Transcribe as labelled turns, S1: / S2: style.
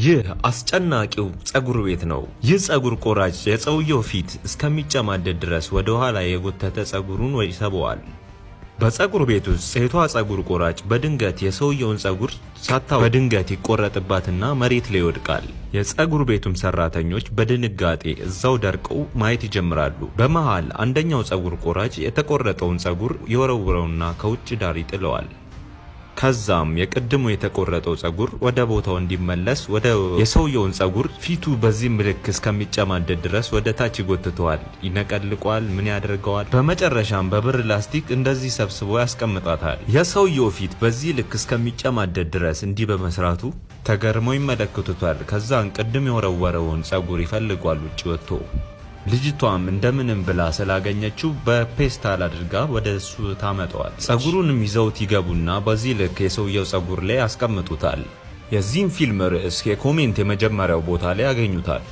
S1: ይህ አስጨናቂው ጸጉር ቤት ነው። ይህ ጸጉር ቆራጭ የሰውየው ፊት እስከሚጨማደድ ድረስ ወደ ኋላ የጎተተ ጸጉሩን ይስበዋል። በጸጉር ቤት ውስጥ ሴቷ ጸጉር ቆራጭ በድንገት የሰውየውን ጸጉር ሳታው በድንገት ይቆረጥባትና መሬት ላይ ይወድቃል። የጸጉር ቤቱም ሰራተኞች በድንጋጤ እዛው ደርቀው ማየት ይጀምራሉ። በመሃል አንደኛው ጸጉር ቆራጭ የተቆረጠውን ጸጉር ይወረውረውና ከውጭ ዳር ይጥለዋል። ከዛም የቅድሙ የተቆረጠው ጸጉር ወደ ቦታው እንዲመለስ ወደ የሰውየውን ጸጉር ፊቱ በዚህ ምልክ እስከሚጨማደድ ድረስ ወደ ታች ይጎትተዋል፣ ይነቀልቋል፣ ምን ያደርገዋል። በመጨረሻም በብር ላስቲክ እንደዚህ ሰብስቦ ያስቀምጣታል። የሰውየው ፊት በዚህ ልክ እስከሚጨማደድ ድረስ እንዲህ በመስራቱ ተገርመው ይመለከቱታል። ከዛን ቅድም የወረወረውን ጸጉር ይፈልጓል ውጭ ወጥቶ። ልጅቷም እንደምንም ብላ ስላገኘችው በፔስታል አድርጋ ወደ እሱ ታመጣዋል። ጸጉሩንም ይዘውት ይገቡና በዚህ ልክ የሰውየው ጸጉር ላይ ያስቀምጡታል። የዚህም ፊልም ርዕስ የ comment የመጀመሪያው ቦታ ላይ ያገኙታል።